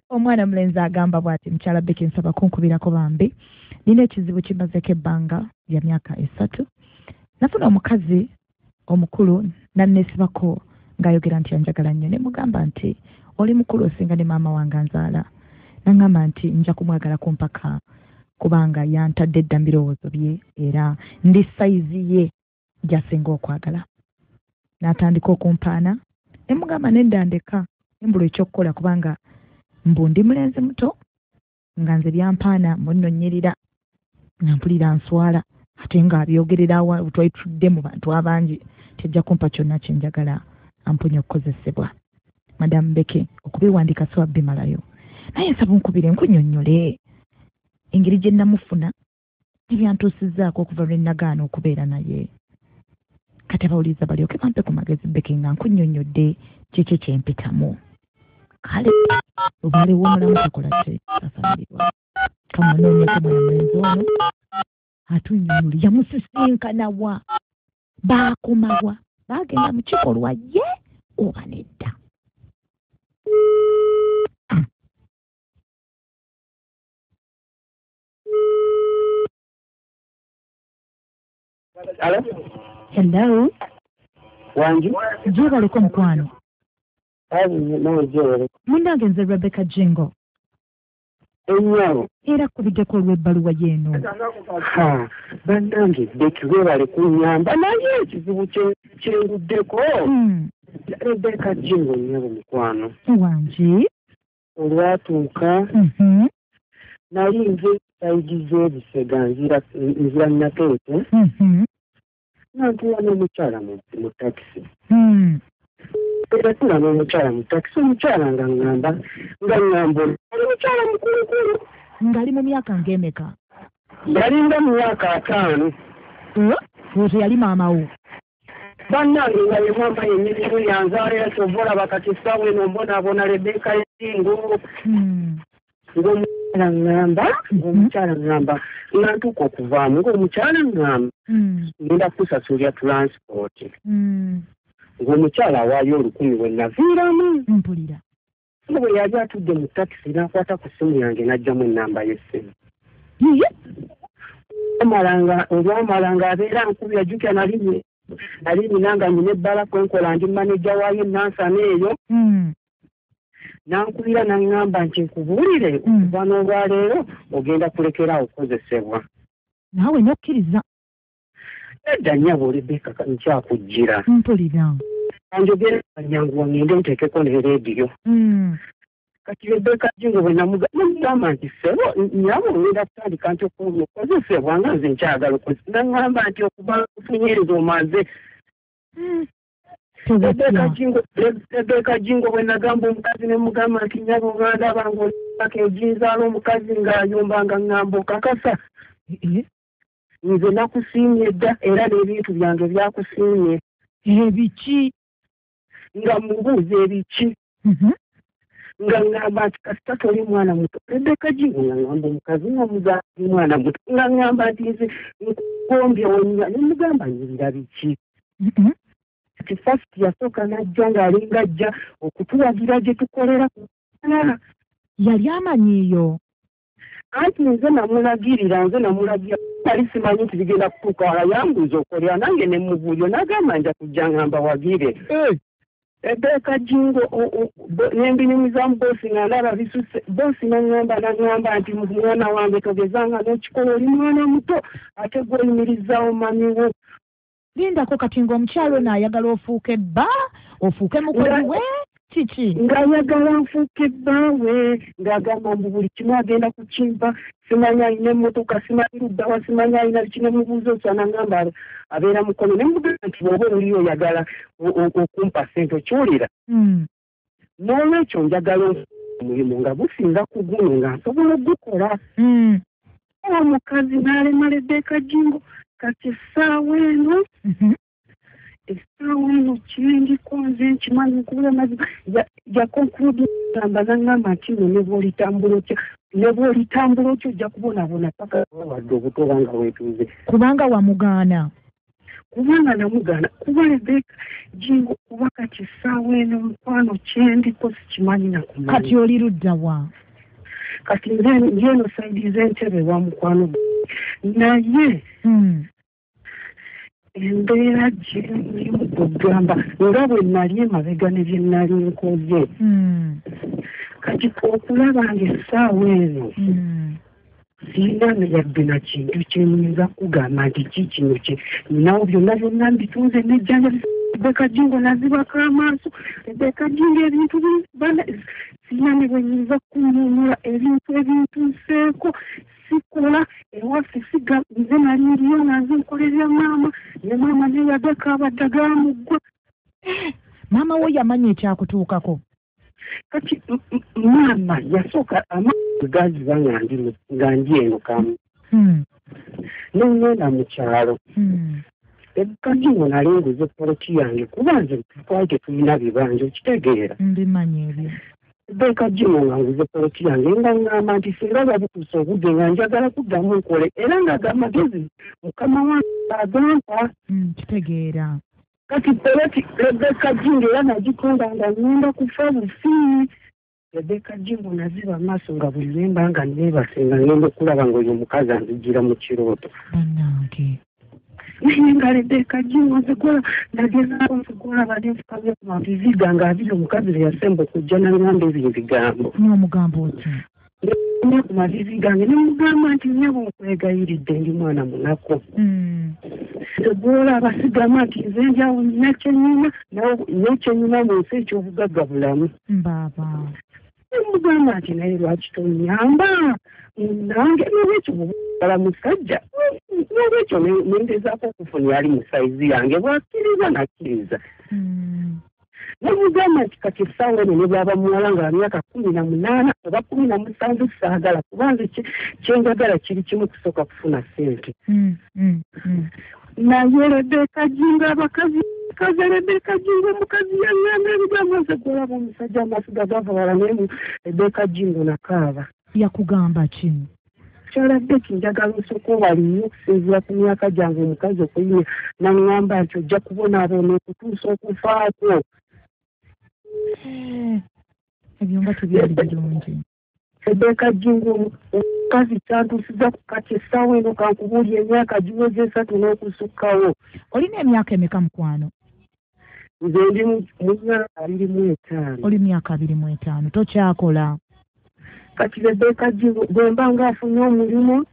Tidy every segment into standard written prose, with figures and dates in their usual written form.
Omwana mulenzi agamba bw'ati, mukyala Becky nsaba kunkubirako bambi, nina ekizibu kimazeko ebbanga lya myaka 3. Nafuna omukazi omukulu nanneesibako ng'ayogera nti anjagala nnyo, ne mugamba nti oli mukulu osinga ne maama wange anzaala. Nangamba nti nja kumwagala kumpaka kubanga yantadde dda mu birowoozo bye era ndi sayizi ye gy'asinga okwagala. N'atandika okumpaana ne mugamba nedda ndeka embula ekyokukola kubanga mbu ndi mulenzi muto nga nze byampaana munnonyerera nga mpulira nswala ate ng'abyogerera twali tutudde mu bantu abangi tejja kumpa kyonna kye njagala amponye okukozesebwa. Madamu Becky okubiwandiika siwa bimalayo naye nsaba onkubire nkunnyonnyole engeri gye namufuna ebyantuusizzaako okuva lwe nagaana okubeera naye. Kati abawuliriza balyoke bampe ku magezi Becky nga nkunnyonnyodde kiki kye mpitamu. Kale lubaale w'omulamu takola ki asamirwa. Kamunoonyeko mwana mulenzi ono atunnyonnyole yamusisinkana wa, baakomawa, baagenda mu kikolwa ye oba nedda. Hello? Hello. Wangi? Gyebaleko mukwano. Munnange nze Rebecca Jingo. Ennyo. Era kubiddeko olw'ebbaluwa y'eno. Bannange Becky weebale kunnyamba naye ekizibu kyenguddeko. Rebecca Jingo nnyabo mukwano. Wangi? Olwatuuka. Nali nze sayidi z'ebisega nzira Nateete. Nantuula n'omukyala mu takisi. Era n'omukyala mu takisi, omukyala nga ŋŋamba oli mukyala mukulukulu. Ng'ali mu myaka ng'emeka? Yalinga mu myaka 5. Oyo yali maama wo? Bannange nga ye maama yennyini yanzaala era ky'ova olaba kati essaawa eno mbonaabona Rebecca Jingo. Ng'omukyala ŋŋamba nga ntuuka okuvaamu ng'omukyala ŋŋamba ngenda kusasulira transport. Ng'omukyala awaayo 1,000 we naviiramu. Mpulira. Bwe yali atudde mu takisi n'akwata ku ssimu yange n'aggyamu ennamba y'essimu. Olwamalanga abeera ankubira, jjukira nali nina nga nnyina ebbala kwe nkola ndi maneja waayo Nansana eyo. N'ankubira n'aŋŋamba nti nkubuulire okuva n'olwaleero ogenda kulekera okukozesebwa. Naawe n'okkiriza? Nedda nnyabo Rebecca nkyakujjira. Mpulira. Njogera nnyanguwa ngende nteekeko ne leediyo. Kati Rebecca Jingo bwe namugamba nti ssebo nnyabo ngenda kutandika nti okukozesebwa nga nze nkyagala okukozesa. N'aŋŋamba nti okuva nfunyeereza omaze. Rebecca Jingo bwe nagamba omukazi ne mugamba nti nnyabo ng'andaba ng'olako eginzaala omukazi ng'ayomba nga ŋŋamba okakasa. Nze nakusiimye dda era n'ebintu byange byakusiimye. Ebiki? Nga mubuuza ebiki. Nga ŋŋamba nti kasita toli mwana muto. Rebecca Jingo nga ŋŋamba omukazi nga muzaala mwana muto. Nga ŋŋamba nti nze nkugombye wonnya ne mugamba nyirira biki. Kati first yasooka n'ajja ng'alinga ajja okutuwagira gye tukolera. Yali amanyiiyo? Anti nze namulagirira nali simanyi nti bigenda kutuuka wala yambuuza okolera nange ne mubuulira n'agamba nja kujja ngamba wagire. Rebecca Jingo nembinyumizaamu boosi nga ndaba bisusse. Boosi n'aŋŋamba nti mwana wange togezanga n'okikola oli mwana muto ate gw'oyimirizaawo mami wo. Lindako kati ng'omukyala ono ayagala ofuuke bba, ofuuke mukozi we, kiki? Ng'ayagala nfuuke bbaawe, ng'agamba mbu buli kimu agenda kukimpa, simanyi alina emmotoka, simanyi luddawa, simanyi alina biki, ne mubuuza oswa n'aŋŋamba abeera mukono. Ne mugamba nti bw'oba oli oyagala okumpa ssente okiwulira. N'olwekyo njagala omulimu nga gusinga ku guno nga nsobola ogukola. Omukazi n'alema Rebecca Jingo kati essaawa eno kyendiko nze nkimanyi nkubula mazima. Yakonkludgamba n'aŋŋamba nti nno ne bw'olitambula otya ojja kubonaabona paka wadde obuto oba nga weetuze. Kubanga wamugaana. Kubanga namugaana kuba Rebecca Jingo, kuba kati essaawa eno mukwano kyendiko sikimanyi nakumanya. Kati oli ludda wa? Kati nze ndi eno side z'Entebe wa mukwano, naye embeera gyerimu kugamba nga bwe nali emabega ne bye nali nkoze. Kati okulaba nga essaawa eno sirina yadde na kintu kye nnyinza kugamba nti ki kino kye ninawo, byonna byonna mbitunze nejjanjabisa Rebecca Jingo, nazibako amaaso Rebecca Jingo, ebintu sirina ne bwe nnyinza kunnyonnyola ebintu ebintuuseeko. Sikola ewaffe, siga nze nali ndiyo nga nze nkolerera maama, ne maama neyagako abadde gamuggwa. Maama wo yamanya ekyakutuukako? Kati maama yasooka amaaso gaziba nga ndi eno kamu, nengenda mu kyalo. Kati ngo nali nguze poloti yange, kuba nze twali tetulina bibanja, okitegeera? Mbimanyi ebyo. Rebecca Jingo, nga nguze poloti yange, nga ŋŋamba nti singa babutuusa obudde nga njagala kuddamu nkole, era nga gamagezi mukama wange agampa. Kitegeera. Kati poloti Rebecca Jingo era nagitunda nga ŋŋenda kufa bufi. Rebecca Jingo, naziba amaaso nga buli lwemba nga neebase nga ŋŋenda okulaba ng'oyo omukazi anzijira mu kirooto. Bannange! Naye nga Rebecca Jingo, nze gola nagezaako, nze golaba nenfukamya ku mavivi gange abiri, omukazi lwe yasemba okujja naŋŋamba ebyo ebigambo. N'omugamba otya? Ne ku mavivi gange ne mugamba nti, "Nnyabo, nkwegayiridde, ndi mwana munaku. Nze gwolaba sigamba nti nze njawo nina kyennyina, naye kyennyina mu nsi ekyobugagga bulamu." Mbaaba. Nemugamba nti, "Naye lwaki tonyamba nange?" Nolwekyo bwala musajja, nolwekyo nengezaako okufuna ali mu size yange, bwakkiriza nakkiriza. Nemugamba nti kati essaawa eno ne bwaba muwala nga myaka 18 oba 17 saagala, kuba nze kyenjagala kiri kimu, kusooka kufuna ssente. Naye Rebecca Jingo, abakazi kaze, Rebecca Jingo, omukazi yaŋŋamba ebigambo, nze gwolaba omusajja amasiga gava wala, naye Rebecca Jingo nakaaba. Yakugamba ki? Kyala Becky, njagala osooka obalinye okusinziira ku myaka gyange omukazi okuyimya, naŋŋamba nti ojja kubonaabona okutuusa okufaako. Ebyo nga tebyali birungi. Rebecca Jingo, omukazi kyantuusiza ku kati essaawa eno kankubuulya emyaka giweze 3 n'okusukkawo. Olina emyaka emeka, mukwano? Nze ndi mu myaka 25. Oli myaka 25, tokyakola? Kati Rebecca Jingo, bwe mba nga afunye omulimu,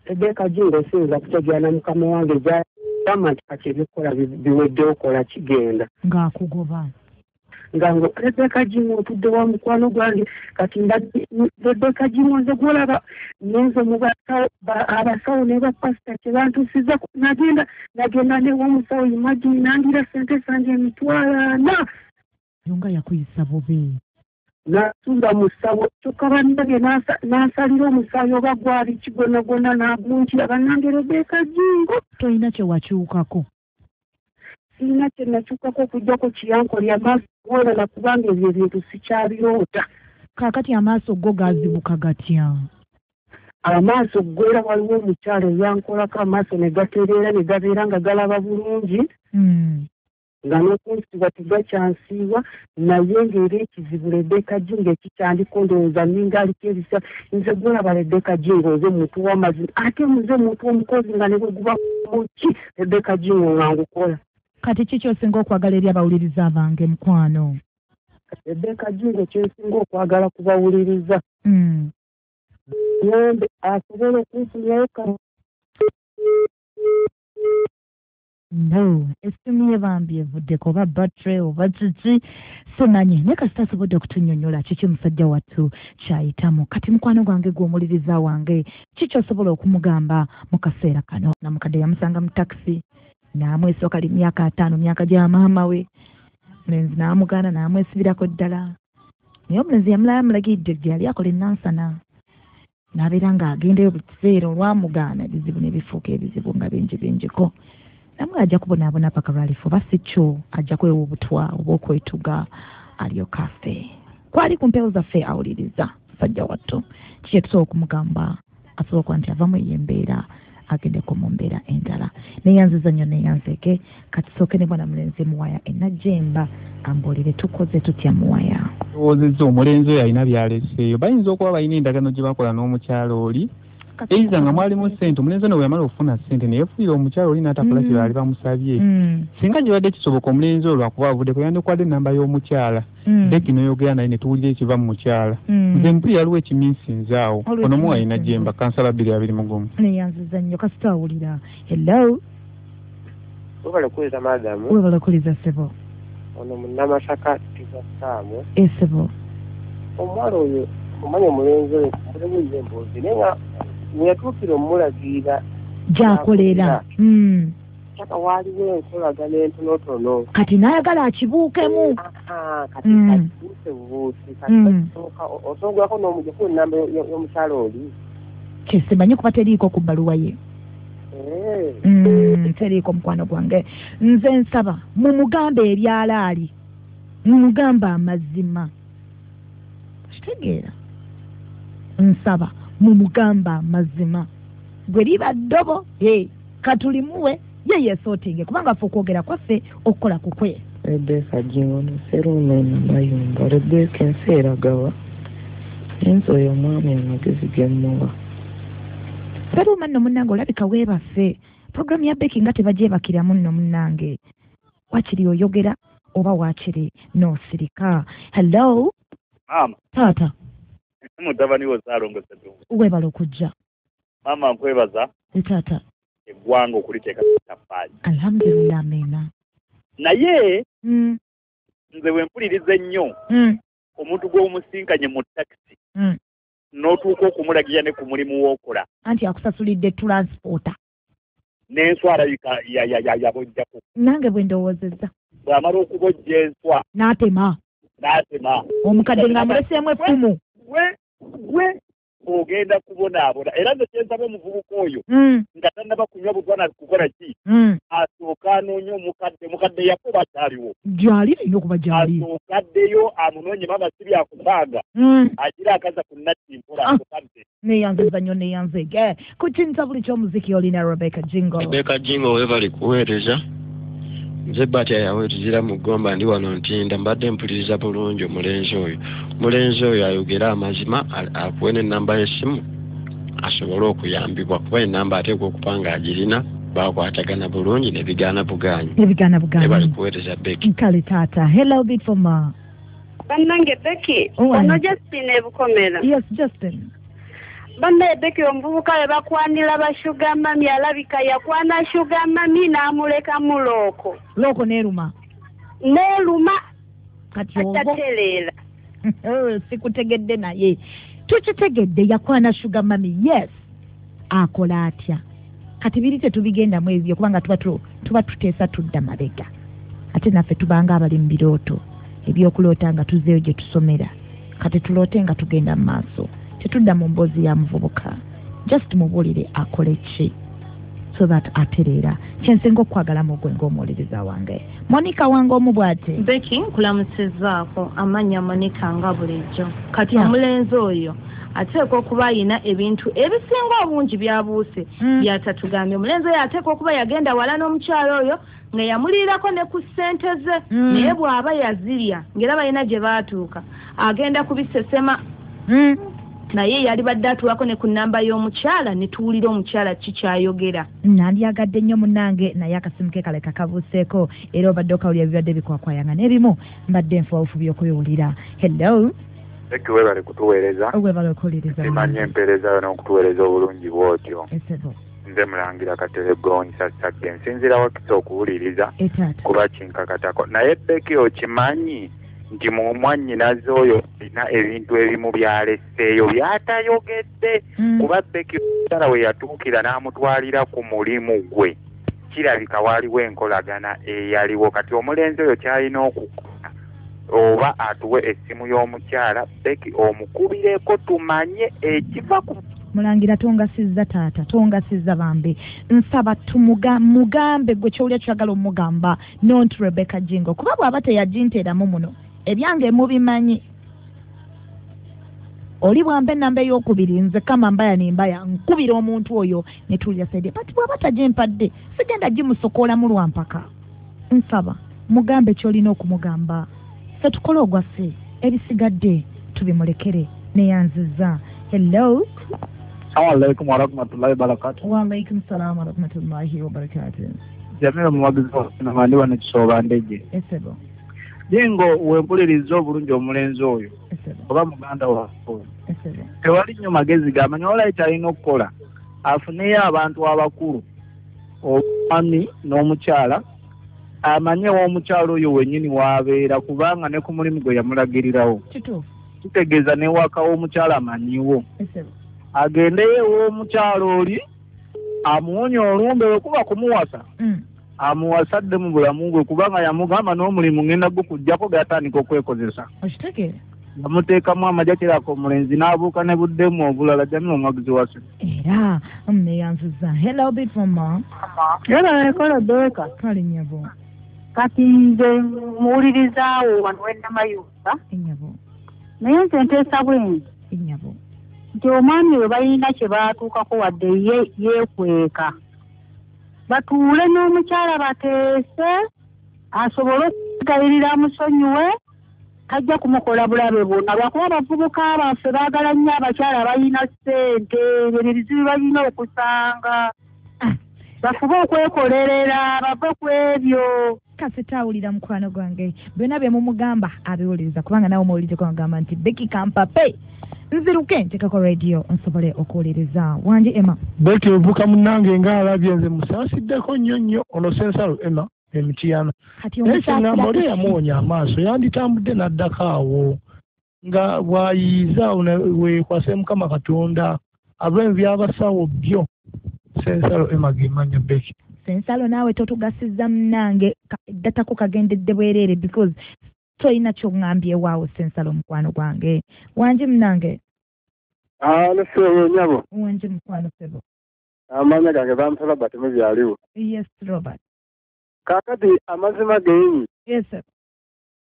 Rebecca Jingo, siyinza kutegeera na mukama wange gyagamba nti kati ebyokukola biweddewo, kola kigenda. Ng'akugoba. Nga ngo Rebecca Jingo, otudde wa mukwano gwange kati mbadde Rebecca Jingo, nze gwolaba nenze mu abasawo ne bapasita kyebantuusiza. Nagenda newomusawo, imagine, nandira sente zange 400,000. Yo nga yakuyisa bubi. Nasula mu ssabo, kyokka bannange n'ansalira omusaayi oba gwali ki gwonna gwonna n'agunkira. Bannange Rebecca Jingo. Tolina kye wakyukako? Sirina kye nakyukako okuggyako kiyankolya amaaso gwolaba, kubanga ebyo ebintu sikyabiroota. Kaakati amaaso go gazibuka gatya? Amaaso gwera waliwo omukyalo eyankolako amaaso ne gatereera ne gabeera nga galaba bulungi, nga n'okunsiiwa tegakyansiiwa, naye ng'era ekizibu Rebecca Jingo ekikyandiko ndowooza ninga aliko ebisa. Nze gwolaba Rebecca Jingo, nze muntu w'amazima, ate nze muntu omukozi, nga ne bwe guba muki Rebecca Jingo nga ngukola. Kati ki kyosinga okwagala eri abawuliriza bange, mukwano? Rebecca Jingo, kyensinga okwagala kubawuliriza, yambe asobole okunfunirayo ka No, essimu ye bambi evuddeko, oba battery oba kiki simanyi, naye kasita asobodde okutunnyonnyola kiki musajja wattu kyayitamu. Kati mukwano gwange, gw'omuliriza wange, kiki osobola okumugamba mu kaseera kano? Namukadde yamusanga mu takisi n'amwesooka, ali myaka 50, myaka gya maama we. Omulenzi n'amugaana n'amwesibirako ddala, naye omulenzi yamulala amulagiridde gye yali akola enansana, n'abeera ng'agendayo buli kiseera. Olwamugaana ebizibu ne bifuuka ebizibu nga bingi bingiko. Namwe ajja kubonaabona paka lwalifa, oba si kyo ajja kwewa obutwa oba okwetuga alyoka afe. Kwali ku mpewo zaffe awuliriza musajja wattu, kiki kye tusobola okumugamba asobola okuba nti avamu eyo embeera Agendeko mu mbeera endala. Neyanziza nnyo, neyanzege. Katusooke ne bwana mulenzi Muwaya enajemba ambuulire tukoze tutya, Muwaya. Lowoozezza omulenzi oyo alina byaleseeyo. Bayinza okuba balina endagaano gye bakola n'omukyala oli, eiza nga mwalimu ssente. Omulenzi ono bwe yamala okufuna ssente, neyefuulira omukyala oli n'atakola kye baali bamusabye. Singa gibadde kisoboka, omulenzi olwo lwakuba avuddeko, yandikwadde enamba y'omukyala, Becky n'oyogera naye ne tuwulira ekiva mu mukyala. Nze mpulira waliwo ekiminsinze awo. Waliwo ono muwalina ekiminsinze. Jemba kansala 221. Neyanziza nnyo, kasita awulira. Hello. Webale kuweza, madamu. Webala kuliza, ssebo. Ono munnamasaka Tiga Saamu. Esebo. Omuwala oyo, omanya omulenzi oyo mulemuyiza emboozi, naye nga weyatuukira omulagirira gyakolera. Kyaka waaliwo enkolagana entonotono. Kati n'ayagala akibuukemu. Aha, kati akibuuse bubuusi kati. Basooka osongolako n'omujjaku enamba y'omukyala oli. Kyesimanyi kuba teriiko ku bbaluwa ye. Teriiko, mukwano gwange. Nze nsaba mumugambe ebyalaali, mumugambe amazima. Kitegeera, nsaba mumugambe amazima. Gwe liba ddobo, hey, katulimuwe ye yeesootinge, kubanga ffe okwogera kwaffe okukola kukwe. Rebeka Jingo Serume Namayumba. Rebeka, ensi eragawa ensi. Oyo omwami amagezi gemmuwa. Seruuma nno munnange, olabika weebase. Puroguramu ya Becky nga tebagyebakiramu nno munnange. Wakiri oyogera oba waakiri n'osirika. Hello. Maama. Taata. Mutabani wo Saalongo Ssedungu. Weebala okujja. Maama, nkwebaza Taata. eggwanga okuliteeka taffaali. Alhamdulillah, amina. Naye nze bwe mpuliriza ennyo omuntu gw'omusinkanye mu takisi n'otuuka okumulagira ne ku mulimu w'okola, anti akusasulidde transporter. N'enswa alabika yabojjako. Nange bwe ndowoozezza. Bw'amala okubojja enswa, n'atema. N'atema. Omukadde ng'amuleseemu effumu. Gwe ogenda kubonaabona. Era nze kyensaba, omuvubuka oyo nga tannaba kunywa butwa na kukola ki, asooka anoonye omukadde. Omukadde yakuba akyaliwo. Gyali, alina okuba gyali. Asooka addeyo amunoonye. Maama, si byakupanga, agira akaza ku natti mpola. Akukadde. Neyanziza nnyo, neyanzege. Ku kinta buli ky'omuziki olina Rebecca Jingo. Rebecca Jingo, webali kuweereza. Nze Batya yaweerezera mu Ggomba, ndi wano Ntinda. Mbadde mpuliriza bulungi omulenzi oyo. Omulenzi oyo ayogere amazima, akuwe n'ennamba y'essimu asobole okuyambibwa, kuba ennamba ateekwa okuba ng'agirina. Bakwatagana bulungi ne bigaana bugaanyi. Nebigaana Webali bugaanyi. kuweereza, Becky. Kale taata. Hello, Bitfoma. Bannange Becky, Oh, ono Justin ebukomera. Yes, Justin. Bannaye Becky, omuvubuka we bakwanira ba sugar mummy, alabika yakwana sugar mummy n'amuleka mulooko. Looko neeruma. Neeruma. Kati olwo Atatereera. Sikutegedde, naye tukitegedde, yakwana sugar mummy. Yes, akola atya kati? Biri tetubigendamu ebyo, kubanga tuba tuteesa tudda mabega, ate naffe tubanga abali mu birooto ebyokuloota nga tuzeeyo gye tusomera. Kati tuloote nga tugenda mu maaso, tetudda mu mboozi ya muvubuka. Just mubuulire akole ki so that atereera. Kyensinga okwagalamu gwe ng'omuwuliriza wange, Monica wange omu bw'ate. Becky, nkulamusizzaako. Amannya Monica nga bulijjo. Kati omulenzi oyo ateekwa okuba ayina ebintu ebisinga obungi byabuuse byatatugambye. Omulenzi oyo ateekwa okuba yagenda wala n'omukyalo oyo nga yamuliirako ne ku ssente ze, naye bw'aba yazirya ng'era balina gye baatuuka, agenda kubisesema. Naye yali badde atuwako ne ku nnamba y'omukyala ne tuwulira omukyala ki kyayogera. Nandyagadde nnyo munnange, naye akasimu ke kaleka kabuuseeko. Era obadde okawulira bibadde bikwakwayanga n'ebimu mbadde nfuba bufubi okubiwulira. Hello. Becky, webale kutuweereza. Webale okuwuliriza. Simanyi empeereza yo n'okutuweereza obulungi bw'otyo. Esebo. Nze Mulangira Kateregonyisa Sagge, nsinziira wakisa okuwuliriza etaata kuba kinkakatako. Naye Becky, okimanyi nti mu mwannyinaze oyo alina ebintu ebimu byaleseeyo byatayogedde? Kuba Becky, omukyala we yatuukira n'amutwalira ku mulimu gwe, kirabika waaliwo enkolagana eyaliwo. Kati omulenzi oyo kyalina okukola, oba atuwe essimu y'omukyala, Becky omukubireko tumanye ekiva ku Mulangira, tongasizza taata, tongasizza bambi. Nsaba tumuga mugambe gwe kyowulira kyagala omugamba, not Rebecca Jingo, kuba bw'aba teyaginteramu muno ebyange mubimanyi. Oli bwampa ennamba ey'okubiri, nze kama mbaya nembaya nkubira omuntu oyo ne tuwulira side. But bw'aba tagimpadde, sigenda gimusokoolamu lwa mpaka. Nsaba mugambe ky'olina okumugamba, ffe tukole ogwaffe, ebisigadde tubimulekere. Neyanziza. Hello. Assalamu warahmatullahi wabarakatuh. Wa alaikum salam warahmatullahi wabarakatuh. Jamila muwagizi wa ndi wano Kisooba Ndejje. Esebo. Jengo wempuliriza obulungi omulenzi oyo oba muganda waffe. Esebo. Tewali nnyo magezi gamanyi, walayi ky'alina okukola afuneyo abantu abakulu, omwami n'omukyala, amanye w'omukyala oyo wennyini w'abeera, kubanga ne ku mulimu gwe yamulagirirawo. Kituufu. Kitegeeza ne waka w'omukyala amanyiwo. Esebo. Agendeyo ew'omukyala oli amuwonye olumbe lwe kuba kumuwasa. Amuwasadde mu bulamu bwe, kubanga yamugamba n'omulimu ngenda gukuggyako, gatandika okwekozesa. Okitegeera. Yamuteekamu amagye kirako omulenzi n'abuuka ne buddemu obulala. Jamila omuwagizi waffe. Era neyanziza. Hello beautiful mom. Hello Rebecca. Kale nnyabo. Kati nze muwulirizaawo wano w'Ennamayumba. Nnyabo. Naye nze nteesa bwenzi. Nnyabo. Nti omwami we balina kye baatuukako wadde ye yeekweka. Batuule n'omukyala bateese asobole okugayirira amusonyiwe, tajja kumukola bulabe bwonna, lwakuba abavubuka baffe baagala nnyo abakyala balina ssente, ebyo ebizibu balina okusanga. Bafube okwekolerera, bave ku ebyo. Kasita awulira mukwano gwange, byonna bye mumugamba abiwuliriza, kubanga nawe omuwulirizeko agamba nti Becky kampape nziruke ntekako radio nsobole okuwuliriza. Wangi Emma. Becky ovuka munnange ng'alabye, nze musaasiddeko nnyo nnyo ono Sensalo Emma Emitiana. Kati Naye kyeŋŋamba oli eyamuwonya amaaso yanditambudde n'addako awo nga bw'ayiiza awo weekwase Mukama Katonda ave mu by'abasawo byo. Sensalo Emma gemanya Becky. Sensalo naawe totugasizza munnange, gatako kagendedde bwereere because tolina ky'oŋŋambye waawo Sensalo mukwano gwange. Wangi munnange. Alo ssebo nnyabo. Wangi mukwano ssebo. Amannya gange bampa Robert Mubyaliwo. Yes Robert. Kaakati amazima genyi. Yes sir.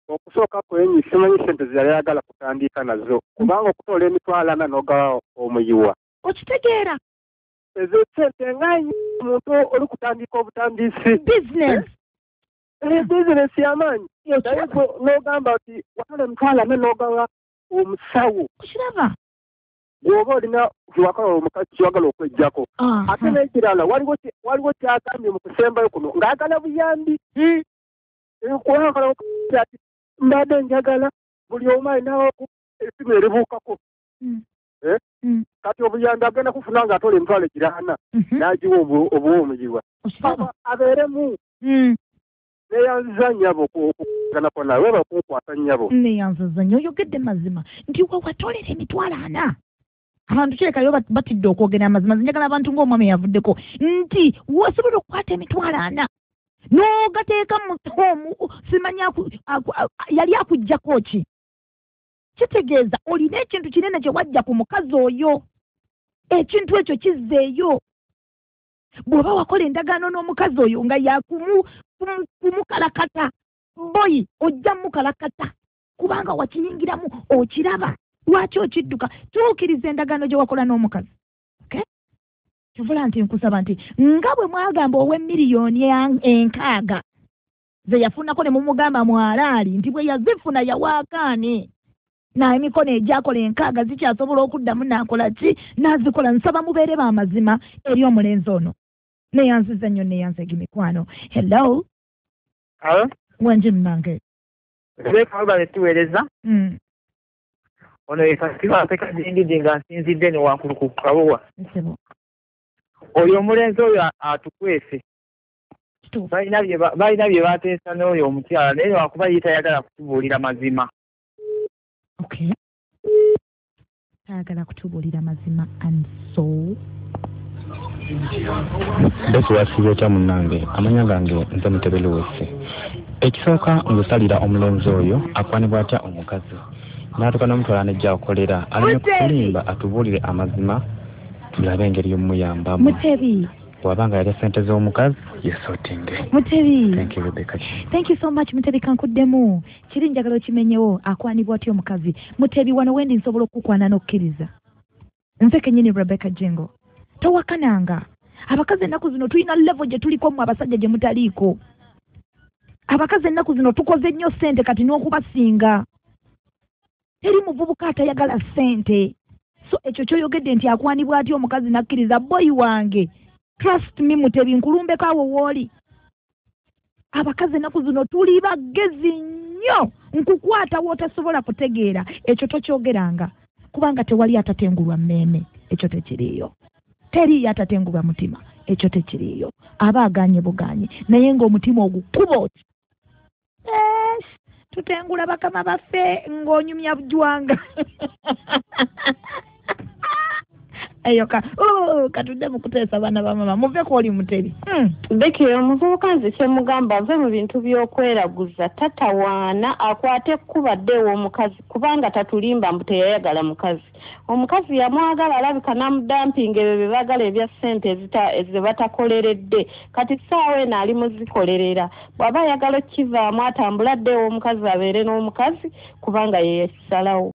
Okusooka kwenyi simanyi ssente ze yali ayagala kutandika nazo, kubanga okutoola emitwalo ana n'ogawa omuyiwa. Okitegeera. Ezo ssente nga omuntu oli kutandika obutandisi. Business. Bizinesi y'amaanyi. Naye n'ogamba nti watoola emitwalo ana n'ogawa omusawo. Okiraba. Bw'oba olina kyewakala omukazi ky'oyagala okweggyako. Ate n'ekirala waliwo kyagambye mu kusembayo kuno ng'ayagala buyambi. Kubanga ati mbadde njagala buli omu alinawo essimu eribuukako. Kati obuyambi agenda kufuna ng'atoola emitwalo egirana n'agiwa obuwa omuyiwa. Abeeremu. Neyanziza nnyabo okuganako nawe weba kunkwata nnyabo. Neyanziza nnyo, oyogedde mazima nti we watoolera emitwalo ana. Abantu kirekayo batidde okwogera amazima. Njagala abantu ng'omwami yavuddeko nti wasobola okukwata emitwalo ana n'ogateeka mu simanyi yali akuggyako ki. Kitegeeza olina ekintu kinene kye wajja ku mukazi oyo, ekintu ekyo kizzeeyo. Bw'oba wakola endagaano n'omukazi oyo nga yakumukalakata, boyi ojja mukalakata kubanga wakiyingiramu okiraba. Lwaki okidduka? Tuukiriza endagaano gye wakola n'omukazi. Okay? Kivula nti nkusaba nti nga bwe mwagamba ow'emiliyoni 6 ze yafunako ne mumugamba mwalaali nti bwe yazifuna yawaakaani na emikono egyakola 6 zikyasobola okuddamu n'akola ki n'azikola. Nsaba mubeere b'amazima eri omulenzi ono. Neyanziza nnyo, neyanzega emikwano. Hello. Hello. Wangi munnange. Rebecca webale tuweereza. Ono ye Kasiba Mpeka nga nsinzidde ne wankulu ku kabowa. Oyo omulenzi oyo atukwese. Balina bye bateesa n'oyo omukyala, naye lwakuba ye tayagala kutubuulira mazima. Okay. Tayagala kutubuulira mazima and so Becky wasiibye otya munnange? Amannya gange nze Mutebe Lewis. Ekisooka ngusalira omulenzi oyo akwanibwa atya omukazi n'atuuka n'omutwala n'ejja akolera aleme kutulimba, atubuulire amazima tulabe engeri y'omuyambamu. Mutebi, Bw'aba nga yalya ssente z'omukazi, yesortinge. Mutebi. Thank you, Rebecca. Thank you so much, Mutebi. Kankuddemu kiri, njagala okimenyewo. Akwanibwa atya omukazi? Mutebi, wano wendi nsobola okukukwana n'okkiriza. Nze kennyini Rebecca Jengo, towakananga. Abakazi ennaku zino tulina level gye tuliko mmwe abasajja gye mutaliiko. Abakazi ennaku zino tukoze nnyo ssente kati n'okubasinga. Teri muvubuka atayagala ssente. So ekyo kyoyogedde nti akwanibwa atya omukazi nakkiriza, boyi wange, trust me, Mutebi, nkulumbeko awo wooli. Abakazi ennaku zino tuli bagezi nnyo, nkukwata w'otasobola kutegeera. Ekyo tokyogeranga, kubanga tewali atatengulwa mmeeme, ekyo tekiriiyo. Teriiyo atatengulwa mutima, ekyo tekiriiyo. Aba aganye buganye, naye ng'omutima ogukuba oti tutengula bakama baffe ng'onyumya bujwanga. Eyo katudde mu kuteesa baana ba mama, muve kwoli Mutebi. Becky, omuvubuka nze kyemugamba ave mu bintu by'okweraguza, tatawaana, akwate ekkuba dde ew'omukazi, kubanga tatulimba mbu teyayagala mukazi. Omukazi yamwagala, alabika n'amudampinga ebyo bye baagala ebya ssente ze batakoleredde. Kati ssaawa eno ali muzikolerera. Bw'aba ayagala okukivaamu atambule adde ew'omukazi abeere n'omukazi, kubanga ye yakisalawo.